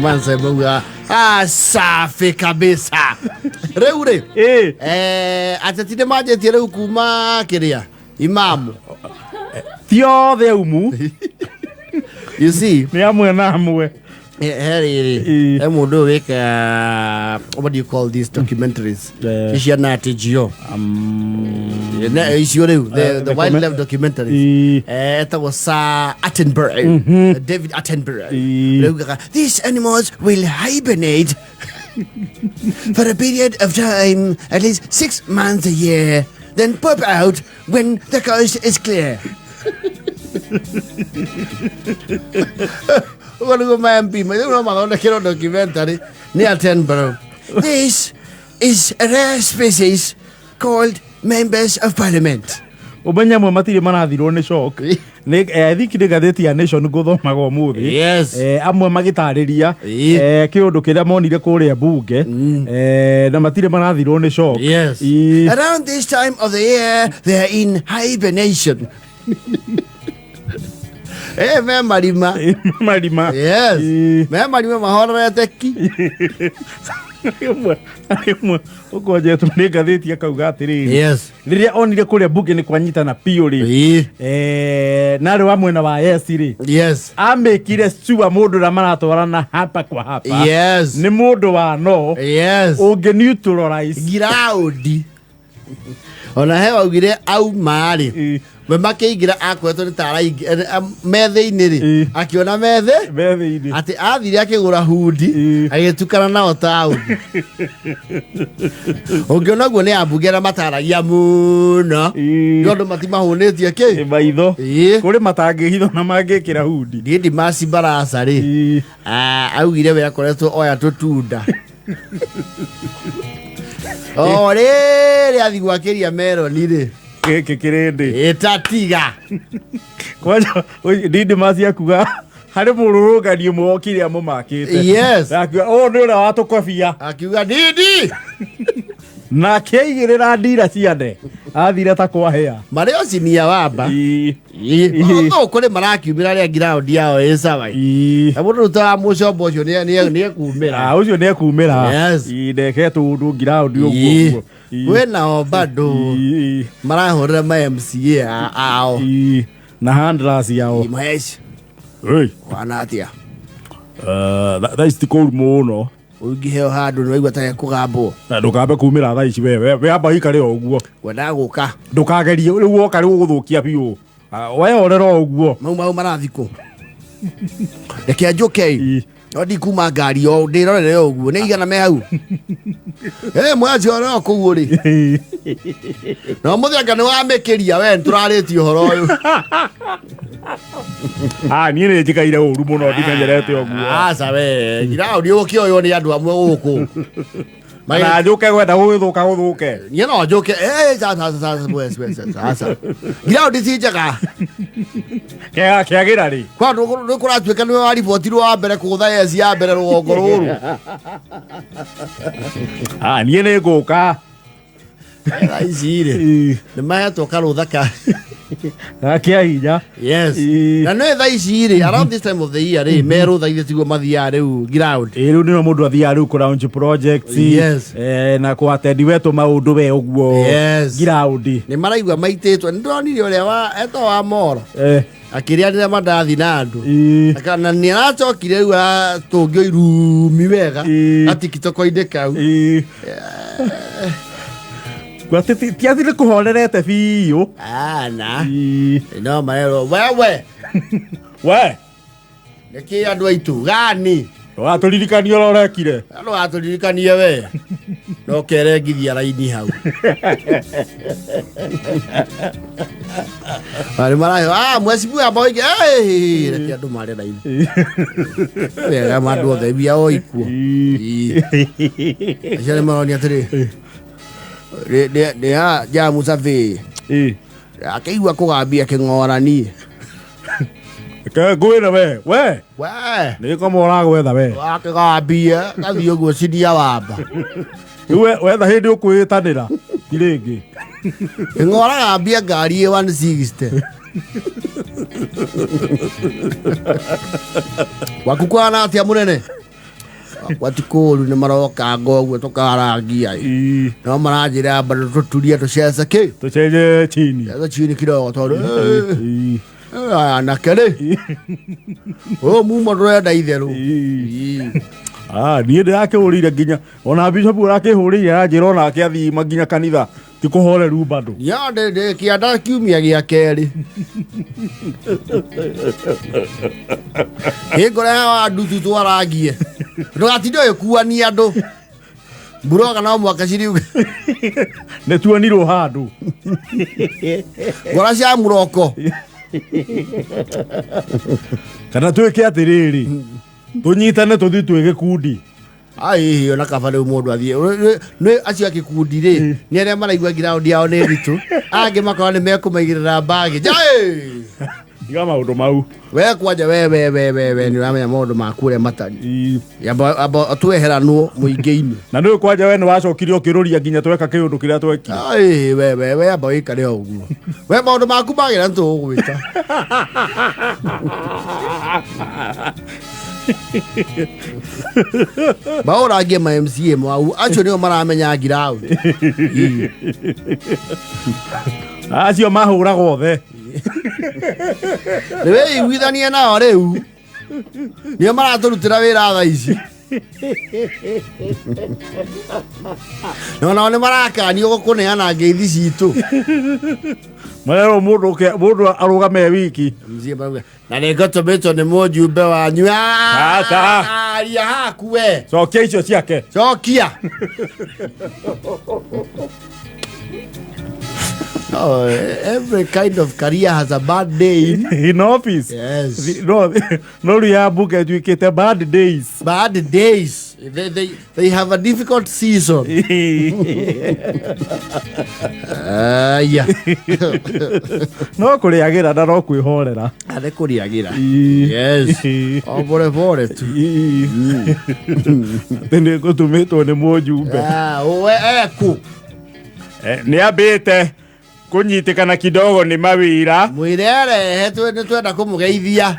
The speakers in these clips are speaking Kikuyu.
Manze mauga ah, safi kabisa rĩu rĩ ateti nĩ manjĩtie rĩu kuma kĩrĩa imamu. Ti othe aumu. You see, nĩ amwe na amwe. He rĩrĩ, he mũndũ ũyũ wĩka, what do you call these documentaries? Icia Nat Geo. Icio rĩu the the wildlife documentaries. Etagwo Sir Attenborough, David Attenborough. Rĩu gaga, "These animals will hibernate for a period of time, at least 6 months a year, then pop out when the coast is clear." Ũguo nĩguo ma MP rĩu no mathondekerwo documentary nĩ Attenborough. This is a rare species called members of parliament. Ũmenye amwe matirĩ marathirwo nĩ shock. I think nĩ ngathĩti ya Nation ngũthomaga ũmũthĩ. Amwe magĩtarĩria kĩũndũ kĩrĩa monire kũrĩa mbunge, na matirĩ marathirwo nĩ shock. Around this time of the year, they are in hibernation. Me marima. Marima. Yes. Me marima mahorerete ki. Rĩmwe ũkwenjetwo nĩ ngathĩti akauga atĩrĩrĩ, rĩrĩa onire kũrĩa mbunge nĩ kwanyitana biũ rĩ, narĩ wa mwena wa yes rĩ, amĩkire sure mũndũ ũrĩa maratwarana hapa kwa hapa nĩ mũndũ wa no ũngĩ neutralize. Giraũndi. Ona he waugire auma rĩ, we makĩingĩra akoretwo nĩ ta me thĩinĩ rĩ, akĩona methe me thĩinĩ atĩ athire akĩgũra hundi, agĩtukana nao taũni. Ũngĩona ũguo nĩ ambunge arĩa mataragia mũno, nĩ ũndũ matimahũnĩtie kĩ maitho. Kũrĩ matangĩhitho na mangĩkĩra hundi. Niĩ Dimasi Barasa rĩ, augire we akoretwo oya tũtunda o rĩrĩ athi gwakĩria meroni rĩ. Gĩkĩ kĩrĩndĩ ĩtatiga. Kwanja Didmas akuga harĩ mũrũrũngani ũmwe wokire amũmakĩte. Akiuga ũyũ nĩ ũrĩa watũkobia. Akiuga Didi na akĩigĩrĩra ndira ciande athire ta kwahĩa. Marĩ o cinia wamba no kũrĩ marakiumĩra rĩa ngiraũndi yao ĩ sawa, na mũndũ rĩu ta wa mũcombo ũcio nĩ ekumĩra. Ah, ũcio nĩ ekumĩra. Ndeketwo ũndũ ngiraũndi ũguo ũguo. Kwĩnao bado marahũrĩra ma MCA ao na handlers yao. Mahesh. Hey. Wana atĩa? Thaa ici ti kũru mũno. Ũngĩheo handũ nĩ waigua ta kũgambwo. Na ndũkambe kumĩra thaa ici, we amba ũikare o ũguo. Ngwendaga gũka. Ndũkagerie rĩu, woka rĩu ũgũthũkia biũ. Ah, we orera o ũguo. Mau marathikũ reke njũke, no ndikuma ngari o ndĩrorere o ũguo nĩ igana me hau. Mwacio oro kũu rĩ, no mũthenya nĩ wamĩkĩria we nĩtũrarĩtie ũhoro ũyũ. Ah, niĩ nĩ njikaire ũru mũno, ndimenyerete ũguo. Aca we, ngiraũndi ũkĩoywo nĩ andũ amwe gũkũ. Na njũke gwenda gũgĩthũka gũthũke. Niĩ no njũke. Sasa sasa we sasa ngiraũndi ti njega. Kĩaga kĩagĩra rĩ. Kwa nĩ kũratuĩka nĩwe waribotirwo wa mbere kũgũtha yes ya mbere rũgongo rũrũ. Ah, niĩ nĩ ngũka. Thaa ici rĩ, nĩ mahetwo karũtha ka gakĩa hinya. Yes, na nĩ thaa ici rĩ, around this time of the year rĩ, me rũtha ithe tiguo mathiaga rĩu ground. Ĩ, rĩu nĩro mũndũ athiaga rĩu kũ launch projects. Na kũ attend wetwo maũndũ we ũguo. Ngiraũndi. Nĩ maraigua maitĩtwo. Nĩ ndonire ũrĩa wa etwo wa moro akĩrĩanĩra mandathi na andũ. Na nĩ aracokire rĩu aratũngio irumi wega gatikitoko-inĩ kau. Gwa ti atĩ nĩ kũhorerete biũ. Ana no marerwo wewe. We. Nĩkĩ andũ aitũ gani? Watũririkania ũrĩa ũrekire. Andũ watũririkanie we no kerengithia raini hau arĩ marahe mwecibu amba oige, "Hey, reke andũ mare raini wega andũ othe wia o ikuo." Acio nĩ maronia atĩrĩ nĩ ya jamu sabi akĩigua kũgambia kĩng'orani. Ke ngwĩre we we. We. Nĩ koma ũragwetha we. Wakĩgambia gathiĩ ũguo cinia wamba. Rĩu wetha hĩndĩ ũkwĩĩtanĩra ti rĩngĩ. Kĩng'ora gambia ngari ĩ 160. Gwaku kwana atia munene? Gwakwa ti kũũru, nĩ marokanga ũguo tũkarangia ĩ. No maranjĩra bado tũturie tũcece kĩ Tucheze chini. Cece chini kidogo tondũ aya anake rĩ, ũyũ muma ndũrenda itherũ. Ah, niĩ ndĩrakĩhũrĩire nginya ona bishop ũrakĩhũrĩire aranjĩra onake athima nginya kanitha ti kũhoreru bado. Ya ndĩ kĩanda kiumia gĩa kerĩ ĩ ngoro ya ndutu twarangie, ndũgatinde ũgĩkuania andũ mburoga no mwaka ciriuge. Nĩ tuonirwo handũ. Ngora cia muroko. Kana twĩke atĩrĩrĩ, tũnyitane tũthiĩ twĩ gĩkundi. Ai, ona kaba rĩu mũndũ athiĩ nĩ acio a gĩkundi rĩ, nĩ arĩa maraigua ground yao nĩ ritũ, angĩ makorwo nĩ mekũmaigĩrĩra mbagi Jai! Tiga maũndũ mau. We kwanja we we we we we nĩ ũramenya maũndũ maku ũrĩa matari. Amba tweheranwo mũingĩ-inĩ. Na nĩ kwanja we nĩ wacokire ũkĩrũria nginya tweka kĩũndũ kĩrĩa twekire. Ai, we we we amba wĩikare o ũguo, we maũndũ maku magĩra nĩ tũgũgwĩta. Maũrangie ma MCA mwau acio nĩo maramenya ground. Acio mahũraga othe. Nĩ wĩiguithanie nao rĩu, nĩo maratũrutĩra wĩra thaa ici, no nao nĩ marakanio gũkũneana ngeithi citũ. Marerwo mũndũ mũndũ arũgame wiki. MCA marauga, na nĩ ngũtũmĩtwo nĩ mũjumbe wanyu. Aca. Aria haku we. Cokia icio ciake. Cokia. No, every kind of career has a bad day. In office. Yes. No, no rĩu ya bunge ĩtuĩkĩte bad days. Bad days. They have a difficult season. Yeah. No kũrĩagĩra na no kwĩhorera. Arĩ kũrĩagĩra. Yes. O pore pore tu. Atĩ nĩ ngũtũmĩtwo nĩ mũjumbe. Ah, we eku. Nĩ ambĩte kũnyitĩkana kidogo nĩ mawĩra. Mwĩre arehe nĩ twenda kũmũgeithia.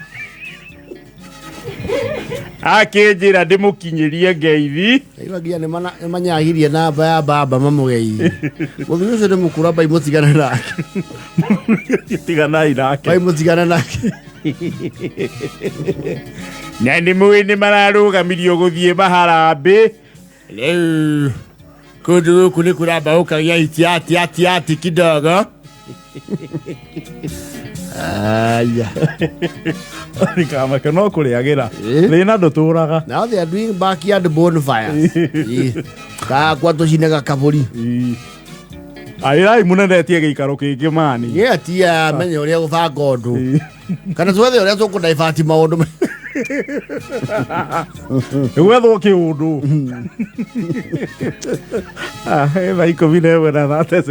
Akĩnjĩra ndĩmũkinyĩrie ngeithi. Aigua nginya nĩ manyagirie namba ya baba mamũgeithie. Mũthuri ũcio nĩ mũkũra, bai mũtigane nake. Tiganai nake. Bai mũtigane nake. Na nĩ mũĩ nĩ mararũgamirio gũthiĩ maharambĩ. Rĩu kũndũ gũkũ nĩ kũramba gũkagĩa itiati ati ati kidogo. Aya. Kamake no kũrĩagĩra. Eh. Thĩna ndũtũraga. Now they are doing backyard bonfires. Kakwa tũcinaga kabũri. Aĩrai mũnene etie gĩikaro kĩngĩ mani. Ye atia menye ũrĩa gũbanga ũndũ. Kana twethe ũrĩa tũkũdaibati maũndũ. Gwethwo kĩũndũ. Ah, thaa 11 na thate.